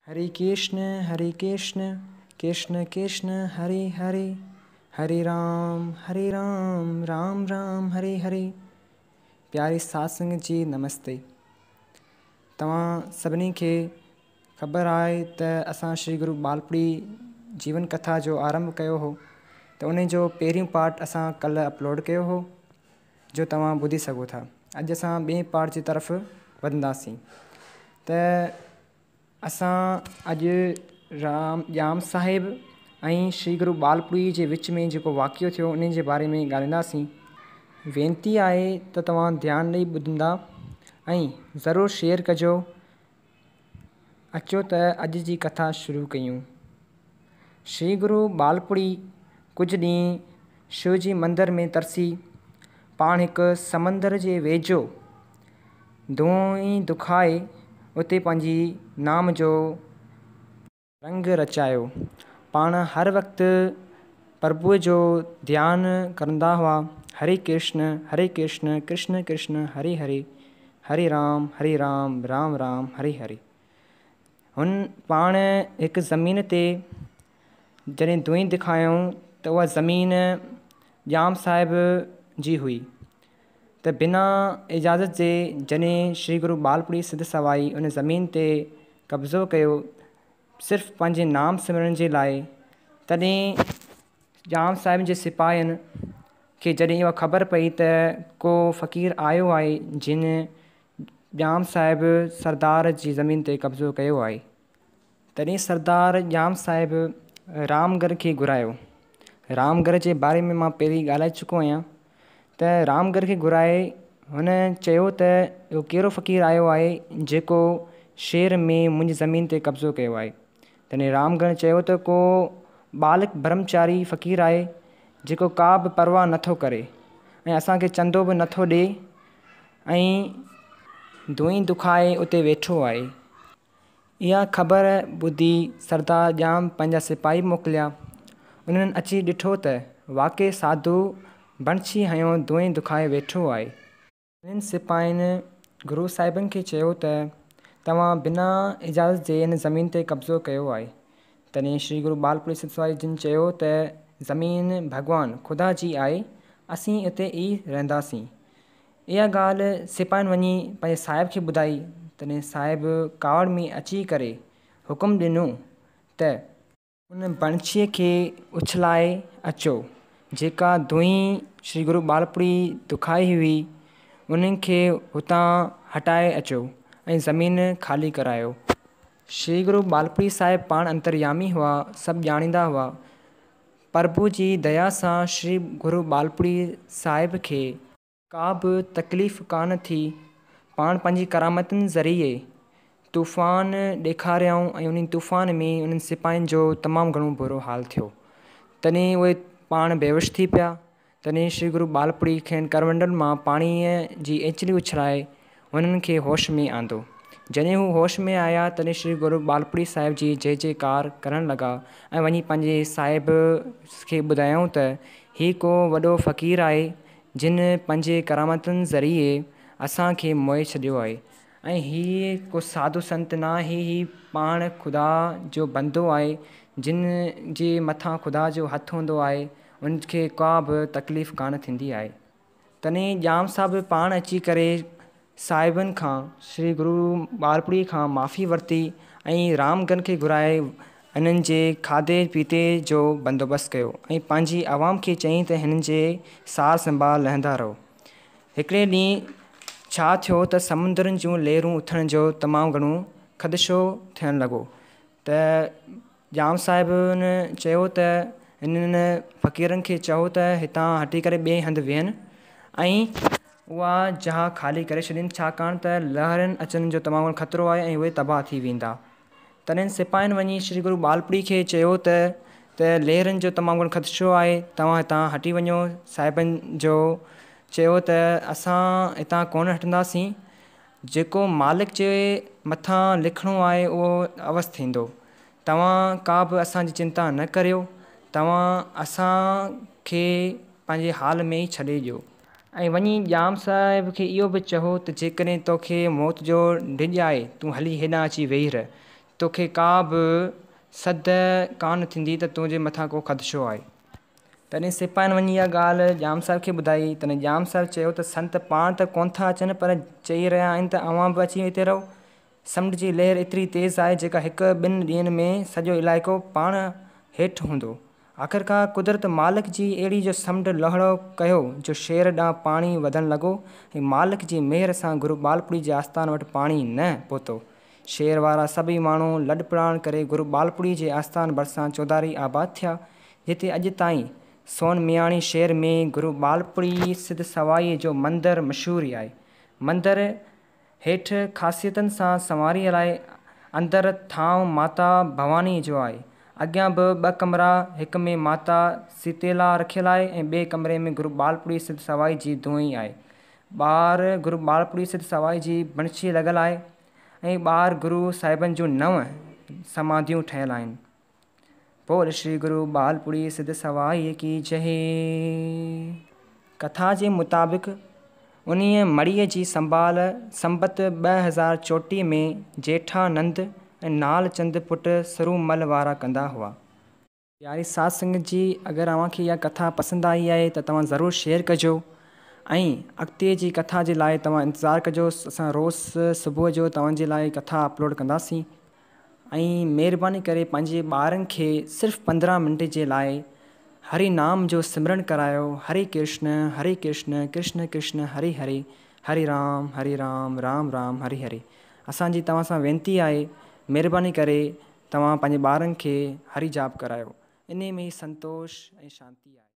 هري ڪرشن هري ڪرشن ڪرشن ڪرشن هري هري هري رام هري رام رام رام هري هري. پياري سات سنگت جي نمستي. توهان سڀني کي خبر آهي ته اسان شري گرو ٻالپڙي جيون ڪٿا جو آرنڀ ڪيو هو ته ان جو پهريون پارٽ اسان ڪلهه اپلوڊ ڪيو هو جو توهان ٻڌي سگهو ٿا. اڄ اسان ٻئي پارٽ جي طرف وڌنداسين ته اسان اڄ رام ڄام صاحب ۽ شري گرو ٻالپڙي جي وچ ۾ جيڪو واقعو ٿيو ان جي باري ۾ ڳالهائينداسين. وينتي آهي ته توهان ڌيان ڏئي ٻڌندا ۽ ضرور شيئر ڪجو. اچو ته اڄ جي ڪٿا شروع ڪيون. شري گرو ٻالپڙي ڪجهه ڏينهن شو جي مندر ۾ ترسي پاڻ هڪ سمندر جي ويجهو دونهين دکائي اتي پنهنجي نام جو رنگ رچايو. پاڻ هر وقت پرڀوء جو ڌيان ڪندا هئا. هري ڪرشن هري ڪرشن ڪرشن ڪرشن هري هري، هري رام هري رام رام رام هري هري. هن پاڻ هڪ زمين تي جڏهن دونهين دکايائون ته اها زمين ڄام صاحب جي هئي ته بنا اجازت جي جڏهن شري گرو ٻالپڙي سڌ سوائي ان زمين تي قبضو ڪيو صرف پنهنجي نام سمرڻ جي لاء تڏهن ڄام صاحب جي سپاهين کي جڏهن اها خبر پئي ته ڪو فقير آيو آهي جنهن ڄام صاحب سردار جي زمين تي قبضو ڪيو آهي. تڏهن سردار ڄام صاحب رامگر کي گهرايو. رامگر جي باري ۾ مان پهرين ڳالهائي چڪو آهيان ته رامگر کي گهرائي هن چيو ته اهو ڪهڙو فقير آيو آهي جيڪو شهر ۾ منهنجي زمين تي قبضو ڪيو آهي. تڏهن رامگر چيو ته ڪو ٻالڪ برهمچاري فقير آهي جيڪو ڪا به پرواهه نٿو ڪري ۽ اسان کي چندو به نٿو ڏئي ۽ دونهين دکائي اتي ويٺو آهي. اها خبر ٻڌي سردار ڄام پنهنجا سپاهي موڪليا. انهن اچي ڏٺو ته واقعي ساڌو بڻڇي هنيو دونهين دکائي ويٺو آهي. انهن سپاهين گرو صاحبن کي چيو ته توهان بنا اجازت جي هن زمين تي قبضو ڪيو آهي. تڏهن شري گرو ٻالپڙي سڌ جن چيو ته زمين ڀڳوان خدا جي آهي، اسين اتي ئي رهنداسين. اها ڳالهه سپاهين وڃي پنهنجي صاحب کي ٻڌائي، تڏهن صاحب ڪاوڙ ۾ اچي ڪري حڪم ڏنو ته. ان بڻڇيء کي اڇلائي اچو، جيڪا دونهين شري گرو ٻالپڙي دکائي هئي، ان کي هتان هٽائي اچو ۽ زمين خالي ڪرايو. شري گرو ٻالپڙي صاحب پاڻ انتريامي هئا، سڀ ڄاڻيندا هئا. پرڀو جي ديا سان شري گرو ٻالپڙي صاحب کي. ڪا به تڪليف ڪانه ٿي. پاڻ پنهنجي ڪرامتن ذريعي طوفان ڏيکاريائون ۽ انهي طوفان ۾ انهن سپاهين جو تمام گهڻو برو حال ٿيو. تڏهن اهي پاڻ بيهوش ٿي پيا. تڏهن شري گرو ٻالپڙي کين ڪرمنڊل مان پاڻيء جي ايچلي اڇلائي انهن کي هوش ۾ آندو. جڏهن هو هوش ۾ آيا تڏهن شري گرو ٻالپڙي صاحب جي جي جيڪار ڪرڻ لڳا ۽ وڃي پنهنجي صاحب کي ٻڌايائون ته هي ڪو وڏو فقير آهي جن پنهنجي ڪرامتن ذريعي اسان کي موهي ڇڏيو آهي ۽ هي ڪو ساڌو سنت نه آهي هي پاڻ خدا جو بندو آهي جن جي مٿان خدا جو هٿ هوندو آهي ان کي ڪا به تڪليف ڪانه ٿيندي آهي. تڏهن ڄام صاحب پاڻ اچي ڪري صاحبن کان شري گرو ٻالپڙي کان معافي ورتي ۽ رامگن کي گهرائي هنن جي کاڌي پيتي جو بندوبست ڪيو ۽ پنهنجي عوام کي چيائين ته هنن جي سار سنڀال لهندا رهو. هڪڙي ڏينهن ڇا ٿيو ته سمندرن جون لهرون اٿڻ جو تمام گهڻو خدشو ٿيڻ لڳو ته ڄام صاحب چيو ته هنن فقيرن کي چئو ته هتان هٽي ڪري ٻئي هنڌ ويهن ۽ اها جاء خالي ڪري ڇڏين ڇاڪاڻ ته لهرن اچڻ جو تمام گهڻو خطرو آهي ۽ اهي تباهه ٿي ويندا. تڏهن سپاهين وڃي شري گرو ٻالپڙي کي چيو ته ته لهرن جو تمام گهڻو خدشو آهي توهان هتان هٽي وڃو صاحبن جو چيو ته اسان هتان ڪونه هٽنداسين جيڪو مالڪ جي مٿان لکڻو آهي اهو اوس ٿيندو توهان ڪا به اسان جي چنتا نه ڪريو توهان اسان کي پنهنجي حال ۾ ئي ڇڏي ڏيو. ۽ وڃي ڄام صاحب کي اهو به چئو ته جيڪڏهن توکي موت جو ڊڄ آهي تون هلي هيڏانهن اچي ويهي رهه. توکي ڪا به سڌ ڪانه ٿيندي ته تنهنجي مٿان ڪو خدشو آهي. تڏهن سپاهين وڃي اها ڳالهه ڄام صاحب کي ٻڌائي. تڏهن ڄام صاحب چيو ته سنت پاڻ ته ڪونه ٿا اچن پر چئي رهيا آهن ته اوهان به اچي هتي رهو. سمنڊ جي لهر ايتري تيز آهي جيڪا هڪ ٻن ڏينهن ۾ سڄو علائقو پاڻ هيٺ هوندو. آخرڪار قدرت مالڪ جي اهڙي جو سمنڊ لهڙو ڪيو جو شهر ڏانهن پاڻي وڌڻ لڳو ۽ مالڪ جي مهر سان گرو ٻالپڙي جي آستان وٽ پاڻي نه پهتو. شهر وارا سڀئي ماڻهو لڏپلاڻ ڪري گرو ٻالپڙي جي آستان ڀرسان چوڌاري آباد ٿيا، جتي اڄ تائين سون مياڻي شهر ۾ گرو ٻالپڙي سڌ سوائيء جو مندر مشهور آهي. مندر هيٺ خاصيتن سان سنواريل آهي. اندر ٿانء ماتا ڀوانيء جو آهي. اڳيان به ٻه ڪمرا، هڪ ۾ ماتا سيتيلا رکيل آهي ۽ ٻئي ڪمري ۾ گرو ٻالپڙي سڌ سوائي جي دونهي آهي. ٻاهر گرو ٻالپڙي سڌ سوائي جي بڻڇي لڳل آهي ۽ ٻاهر گرو صاحبن جون نو سماڌيون ٺهيل آهن. بول شري گرو ٻالپڙي سڌ سوائي ڪي جئه. ڪٿا جي مطابق انهيء مڙهيء جي سنڀال سنبت 2034 ۾ جيٺانند ۽ نالچند پٽ سرومل وارا ڪندا هئا. پياري ساڌ سنگت جي اگر اوهان کي اها ڪٿا پسند آئي آهي ته توهان ضرور شيئر ڪجو ۽ اڳتي جي ڪٿا جي لاء توهان انتظار ڪجو اسان روز صبح جو توهان جي لاء ڪٿا اپلوڊ ڪنداسين ۽ مهرباني ڪري پنهنجي ٻارن کي صرف 15 منٽ جي لاء هري نام جو سمرن ڪرايو هري ڪرشن هري ڪرشن ڪرشن ڪرشن هري هري هري رام هري رام رام رام هري هري اسان جي توهان سان وينتي آهي مهرباني ڪري توهان پنهنجي ٻارن کي هري جاپ ڪرايو انهي ۾ ئي سنتوش ۽ شانتي آهي.